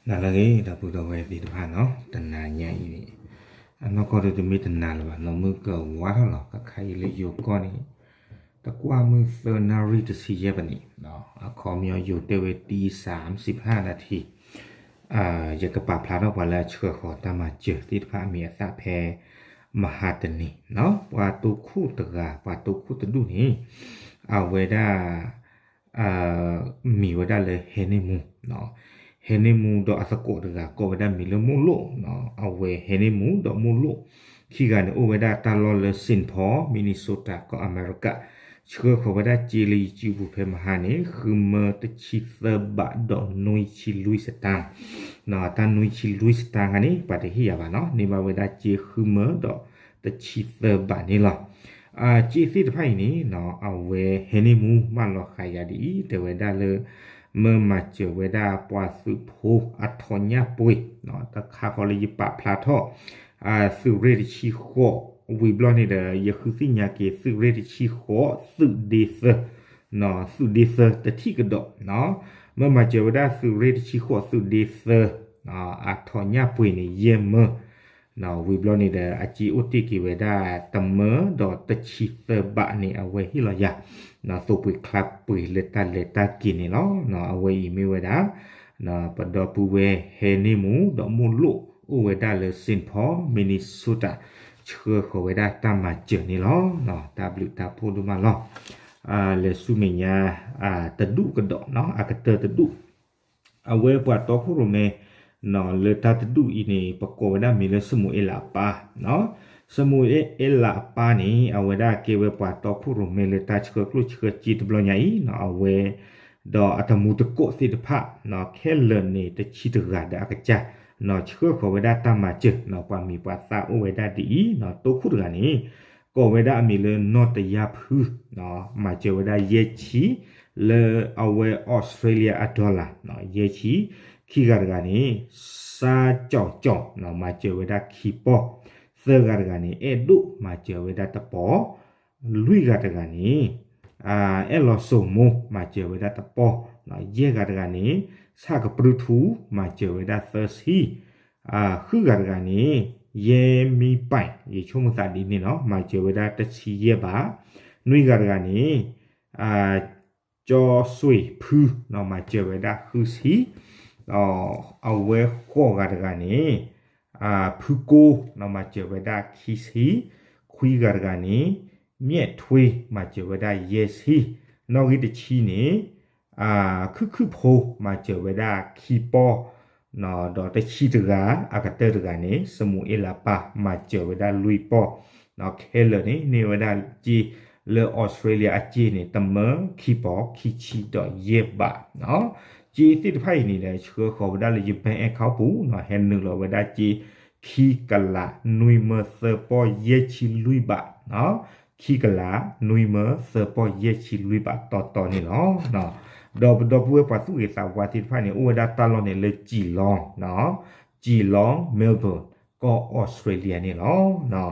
နၤလၢအဂ့ၤ ဒီပုၢ်ဒီဝဲၢ်သ့ၣ်တဖၣ်နီၤ, တနၤညါအံၤန့ၣ် အနီၢ်ကီၢ်ဒီးတမ့ၢ်တနၤလၢၤဘၣ်နီၤ, မုၢ်ကဝါထီၣ်လီၤ. ခဲခါအံၤလၢယိၤကီၢ်န့ၣ် တကွၢ်မုၢ်သၢနၣ်ရံၣ်တဆံယဲၢ်ပနံး, အခီပညီယိၤတဲဝဲ တီစၣ် စံးဖးနၤထံး, ယကပာ်ဖျါထီၣ်ပှၤလၢအဆှၢဃီၤတၢ်မၤစၢၤသ့ၣ်တဖၣ်အမံၤအသၣ်ဖဲ မဟါတနံၤ, ပှၤတိခိၣ်တဂၤ ပှၤတိခိၣ်တဒူၣ်န့ၣ် အဝဲဒၣ် မံၤဝဲဒၣ်လၢ ဟဲန့ၢ်မူ, ဟဲန့ၢ်မူဒီးအသကိးတဂၤ ကိးဝဲဒၣ်မံၤလၢမိၢ်လိၣ်, အဝဲဟဲန့ၢ်မူဒီးမိၢ်လိၣ် ခံဂၤန့ၣ် အိၣ်ဝဲဒၣ်တၢ်လီၢ်လၢ Saint Paul Minnesota ကီၢ်အမဲရကၤ, ဆှၢဃီၤဝဲဒၣ်စ့လၢယစုပူၤဖဲမဟါန့ၣ် ဃုမၢတဆံသၢဘးဒီးနွံဆံလွံၢ်စတၣ်, တၢ်နွံဆံလွံၢ်စတၣ်ခါန့ၣ် ပှၤတဟ့ၣ်ယၤဘၣ်နီၤ, န့ၢ်ဘၣ်ဝဲဒၣ်စ့ဃုမၢဒီးတဆံသၢဘးန့ၣ်လီၤ. စ့သ့ၣ်တဖၣ်အံၤန့ၣ် အဝဲဟဲန့ၢ်မူမၢလီၤဃာ်ယၤဒ်အံၤ တဲဝဲဒၣ်လၢ မၢမၤစၢၤဝဲဒၣ်ပှၤသုးဖိအထီၣ်ညၣ်ပှ့ၤ, တခါဃီလၢယပာ်ဖျါထီၣ် သုးရ့ၣ်တဆံဃိး, ဝံၤဘျီန့ၣ်ဒီး ယဃုသ့ၣ်ညါက့ၤ သုးရ့ၣ်တဆံဃိး သုးဒ့သၢ, သုးဒ့သၢတထံၣ်ကဒီး, မၢမၤစၢၤဝဲဒၣ်သုးရ့ၣ်တဆံဃိး သုးဒ့သၢ အထီၣ်ညၣ်ပှ့ၤန့ၣ် ယဲၢ်မၢ ဝံၤဘျီန့ၣ်ဒီး အစ့အိၣ်တ့ၢ်က့ၤဝဲဒၣ် တမၢဒီးတဆံသၢဘးန့ၣ် အဝဲဟ့ၣ်လီၤယၤ သိးပှ့ၤချါပှ့ၤလၢတၢ်လဲၤတၢ်က့ၤန့ၣ်လီၤ. အဝဲအံၤမ့ၢ်ဝဲဒၣ် ပဒီပုၢ်ဝဲၢ်ဟဲန့ၢ်မူဒီးမိၢ်လိၣ် အိၣ်ဝဲဒၣ်လၢ Saint Paul Minnesota ဆှၢဃီၤဝဲဒၣ်တၢ်မၤစၢၤန့ၣ်လီၤ. တၢ်ဘျုးတၢ်ဖှိၣ်ဒိၣ်မးလီၤ. လဲၤဆူမဲာ်ညါ တဒူၣ်ကဒီး အကတၢၢ်တဒူၣ် အဝဲပှၤတီခိၣ်ရိၣ်မဲ လၢတၢ်တဒူၣ်အံၤန့ၣ် ပကိးဝဲဒၣ်မံၤလၢ စမူၤအ့လးအပၢ်, စမူၤအ့လးအပၢ်န့ၣ် အဝဲဒၣ်ကဲဝဲပှၤတီခိၣ်ရိၣ်မဲလၢတၢ်ဆှၢကျိၣ်ဆှၢစ့တဘျီညါအံၤ အဝဲ ဒီးအတမူတကိးသ့ၣ်တဖၣ် ခဲလၢာ်န့ၣ် တဆံတဂၤဒီးအကစၢ် ဆှၢဃီၤဝဲဒၣ်တၢ်မၤစၢၤ ပှၤမံၤပှၤသၣ်အိၣ်ဝဲဒၣ်ဒ်အံၤ တိခိၣ်တဂၤန့ၣ် ကိးဝဲဒၣ်အမံၤလၢနီၢ်တယါဖု မၤစၢၤဝဲဒၣ်ယဲၢ်ဆံ လၢအဝဲ Australia အ dollar ယဲၢ်ဆံ, ခံဂၤတဂၤန့ၣ် စါကၠီၤကၠီၤ မၤစၢၤဝဲဒၣ်ခံပီၢ်, သၢဂၤတဂၤန့ၣ် အဲၣ်ဒိၣ် မၤစၢၤဝဲဒၣ်တပီၢ်, လွံၢ်ဂၤတဂၤန့ၣ် အဲၣ်လီၤစိာ်မိၢ် မၤစၢၤဝဲဒၣ်တပီၢ်, ယဲၢ်ဂၤတဂၤန့ၣ် ဆၣ်ကပြုၢ်ထူ မၤစၢၤဝဲဒၣ်သၢဆံ, ဃုဂၤတဂၤန့ၣ် ယဲမံပၢၢ် ယဆိကမိၣ်သးဒ်န့ၣ်လီၤ မၤစၢၤဝဲဒၣ်တဆံယဲၢ်ဘး, နွံဂၤတဂၤန့ၣ် ကၠီစွ့ၤဖု မၤစၢၤဝဲဒၣ်ဃုဆံ, အဝဲဃိးဂၤတဂၤန့ၣ် ဖုကိ မၤစၢၤဝဲဒၣ်ခံဆံ, ခွံဂၤတဂၤန့ၣ် မျဲၣ်ထွ့ မၤစၢၤဝဲဒၣ်ယဲၢ်ဆံ, နီၣ်ဂံၢ်တဆံန့ၣ် ခုၣ်ခုၣ်ဖိ မၤစၢၤဝဲဒၣ်ခံပီၢ် ဒီးတဆံတဂၤ အကတၢၢ်တဂၤန့ၣ် စမူၤအ့လးပၢ် မၤစၢၤဝဲဒၣ်လွံၢ်ပီၢ်, ခဲလၢာ်န့ၣ် န့ၢ်ဝဲဒၣ်စ့လၢ Australia အစ့န့ၣ် တမၢခံပီၢ်ခံဆံဒီးယဲၢ်ဘး, စ့သ့ၣ်တဖၣ်အံၤန့ၣ်ဒီး ဆှၢဃီၤဝဲဒၣ်လၢယ bank account ပူၤ ဟဲနုာ်လီၤဝဲဒၣ်စ့ခံကလးနွံမၢသၢပီၢ်ယဲၢ်ဆံလွံၢ်ဘး, ခံကလးနွံမၢသၢပီၢ်ယဲၢ်ဆံလွံၢ်ဘးတီတီန့ၣ်လီၤ. ဒီးပဒီပုၢ်ဝဲၢ်ပှၤသူၣ်ဂ့ၤသးဝါသ့ၣ်တဖၣ်န့ၣ် အိၣ်ဝဲဒၣ်တၢ်လီၢ်န့ၣ်လၢ ကံၤလီ, ကံၤလီ Melbourne ကီၢ် Australia န့ၣ်လီၤ.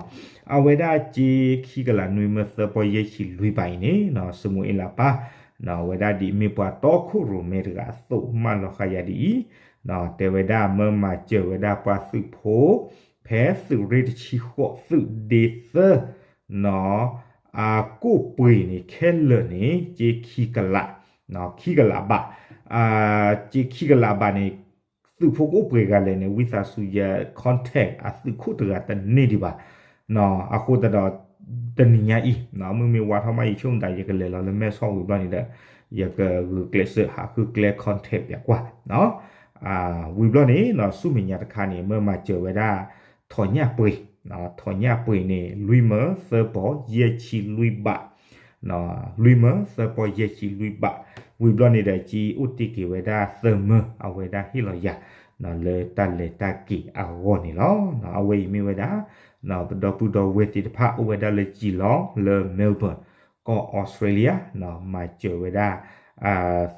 အဝဲဒၣ်စ့ခံကလးနွံမၢသၢပီၢ်ယဲၢ်ဆံလွံၢ်ဘးအံၤန့ၣ် စမူၤအ့လးပၢ် အဝဲဒၣ်ဒ်မ့ၢ်ပှၤတီခိၣ်ရိၣ်မဲတဂၤအသိး မၢလီၤဃာ်ယၤဒ်အံၤ, တဲဝဲဒၣ်မၢမၤစၢၤဝဲဒၣ်ပှၤသုးဖိ ဖဲသုးရ့ၣ်တဆံဃိး သုးဒ့သၢ အကိၣ်ပှ့ၤန့ၣ် ခဲလၢာ်န့ၣ် စ့ခံကလး, ခံကလးဘး, စ့ခံကလးဘးန့ၣ် သုးဖိကအိၣ်ပှဲၤဂၤလဲၣ်န့ၣ် ဝံသးစူၤယ contact အသုးခိၣ်တဂၤတန့ၢ်ဒံးဘၣ်. အဃိသတးဒီး တနံၤညါအံၤ မ့မ့ၢ်ဝါထီၣ်မး ယဆိကမိၣ်သး ယကလဲၤလီၤလၢမဲၢ်ဆီးဝံၤဘျီန့ၣ်ဒီး ယကဂုာ်ကျဲးစၢးဟးဃုကျဲ contact ပၠးကွၢ် ဝံၤဘျီန့ၣ် ဆူမဲာ်ညါတခါန့ၣ် မၢမၤစၢၤဝဲဒၣ် ထီၣ်ညၣ်ပှ့ၤ, ထီၣ်ညၣ်ပှ့ၤန့ၣ် လွံၢ်မၢသၢပီၢ်ယဲၢ်ဆံလွံၢ်ဘး, လွံၢ်မၢသၢပီၢ်ယဲၢ်ဆံလွံၢ်ဘး, ဝံၤဘျီန့ၣ်ဒီး စ့အိၣ်တ့ၢ်က့ၤဝဲဒၣ်သၢမၢ အဝဲဒၣ်ဟ့ၣ်လီၤယၤ လၢတၢ်လဲၤတၢ်က့ၤအဂီၢ်န့ၣ်လီၤ. အဝဲအံၤမ့ၢ်ဝဲဒၣ် ပဒီပုၢ်ဒီဝဲၢ်သ့ၣ်တဖၣ် အိၣ်ဝဲဒၣ်လၢ ကံၤလီ လၢ Melbourne ကီၢ် Australia မၤစၢၤဝဲဒၣ်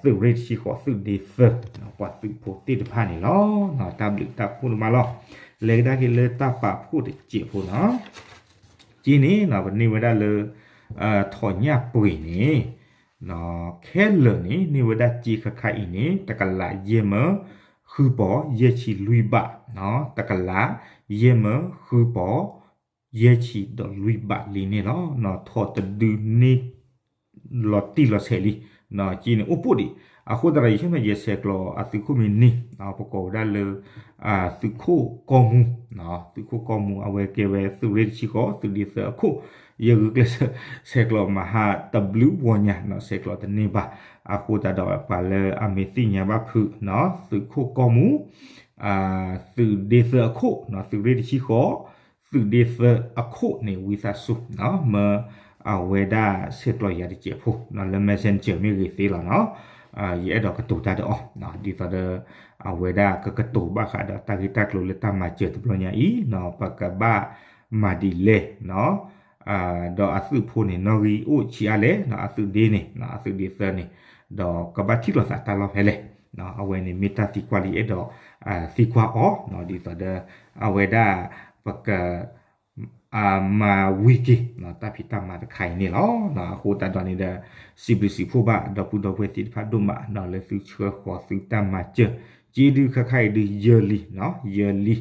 သုးရ့ၣ်တဆံဃိး သုးဒ့သၢ ပှၤသုးဖိသ့ၣ်တဖၣ်န့ၣ်လီၤ. တၢ်ဘျုးတၢ်ဖှိၣ်ဒိၣ်မးလီၤ. လဲၤကဒါက့ၤလၢတၢ်ပာ်ဖှိၣ်တစဲးဖိနီၤ. စ့န့ၣ် ပန့ၢ်ဝဲဒၣ်လၢ ထီၣ်ညၣ်ပှ့ၤန့ၣ် ခဲလၢာ်န့ၣ် န့ၢ်ဝဲဒၣ်စ့ခါခါအံၤန့ၣ် တကလးယဲၢ်မၢ ဃုပီၤယဲၢ်ဆံလွံၢ်ဘး, တကလး ယဲၢ်မၢဃုပီၤ ယဲၢ်ဆံဒီးလွံၢ်ဘးလံန့ၣ်လီၤ. ထီၣ်တဒုန့ၢ် လီၤတံၢ်လီၤဆဲးလံ, က့န့ၣ်အိၣ်ပိၣ်ဒံး. အဃိသတးဒီး ယဆိကမိၣ်ယဆဲးကျိးအသုးခိၣ်မံၤနံၤ ပကိးဝဲဒၣ်လၢ သုးခိၣ်ကီမူ, သုးခိၣ်ကီမူ အဝဲကဲဝဲသုးရ့ၣ်တဆံဃိး သုးဒ့သၢအခိၣ်, ယဂုာ်ကျဲးစၢး ဆဲးကျိးမဟါတဘျုးဝီညါ ဆဲးကျိးတန့ၢ်ဘၣ်. အဃိသတးဒီး ပှၤလၢအမ့ၢ်သ့ၣ်ညါဘၣ်ဖုး သုးခိၣ်ကီမူ သုးဒ့သၢအခိၣ်, သုးရ့ၣ်တဆံဃိး သုးဒ့သၢအခိၣ်န့ၣ် ဝံသးစူၤ မၢအဝဲဒၣ်ဆဲးကျိးယၤတစဲးဖိ လၢ messenger မ့ၢ်ဂ့ၤသ့လီၤနီၤ. ယအဲၣ်ဒိးကတိၤတၢ်ဒီးအီၤ ဒ်သိးဒီး အဝဲဒၣ်ကကတိၤဘၣ်ဃးဒီးတၢ်ဂ့ၢ်တၢ်ကျိၤလၢတၢ်မၤစၢၤတဘျီညါအံၤနီၤ ပကဘၣ်မၤဒ်လဲၣ်နီၤ. ဒီးအသုးဖိန့ၣ် နီၣ်ဂံၢ်အိၣ်ဆံးအါလဲၣ်နီၤ အသုးဒ့န့ၣ် အသုးဒ့သၢန့ၣ် ဒီးကဘၣ်ထံၣ်လိာ်သးတၢ်လီၢ်ဖဲလဲၣ်. အဝဲန့ၣ်မ့ၢ်တၢ်သံကွၢ်လၢယအဲၣ်ဒိးသံကွၢ်အီၤ ဒ်သိးဒီး အဝဲဒၣ် ပက မၤဝံၤက့ၤ တၢ်ဖံးတၢ်မၤတခါအံၤန့ၣ်လီၤ. အဃိသတးဒီးန့ၣ်ဒီး စံးဘျုးစံးဖှိၣ်ဘၣ် ဒီပုၢ်ဒီဝဲၢ်သ့ၣ်တဖၣ်ဒိၣ်မး လၢသုဆှၢဃီၤသုတၢ်မၤစၢၤ က့ဒုးခါခါအံၤဒုးယၢလံ ယၢလံ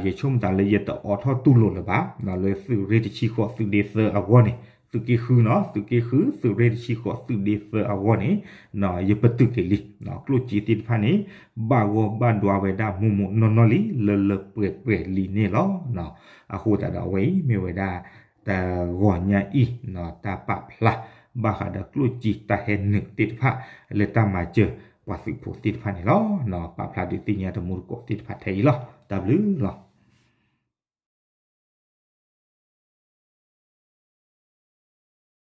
ယဆိကမိၣ်သးလၢယတအိးထီၣ်တူၢ်လိာ်လၢၤဘၣ် လၢသုးရ့ၣ်တဆံဃိးသုးဒ့သၢအဂီၢ်န့ၣ် သုးက့ဃုနီၤ သုးက့ဃု သုးရ့ၣ်တဆံဃိးသုးဒ့သၢအဂီၢ်န့ၣ် ယပတုာ်က့ၤလံ ကျိၣ်စ့သ့ၣ်တဖၣ်န့ၣ် ဘၣ်ဂီၢ်ဘၣ်ဒွါဝဲဒၣ်မိၢ်မိၢ်နီၢ်နီၢ်လံ လၢလၢပှဲၤပှဲၤလံန့ၣ်လီၤ. အဃိသတးဒီးအဝဲအံၤမ့ၢ်ဝဲဒၣ် တဂီၤညါအံၤ တၢ်ပာ်ဖျါ ဘၣ်ဃးဒီးကျိၣ်စ့တၢ်ဟဲနုာ်သ့ၣ်တဖၣ် လၢတၢ်မၤစၢၤပှၤသုးဖိသ့ၣ်တဖၣ်န့ၣ်လီၤ. ပာ်ဖျါဒုးသ့ၣ်ညါတမူတကိးသ့ၣ်တဖၣ်ထဲအံၤလီၤ. တၢ်ဘျုးလီၤ.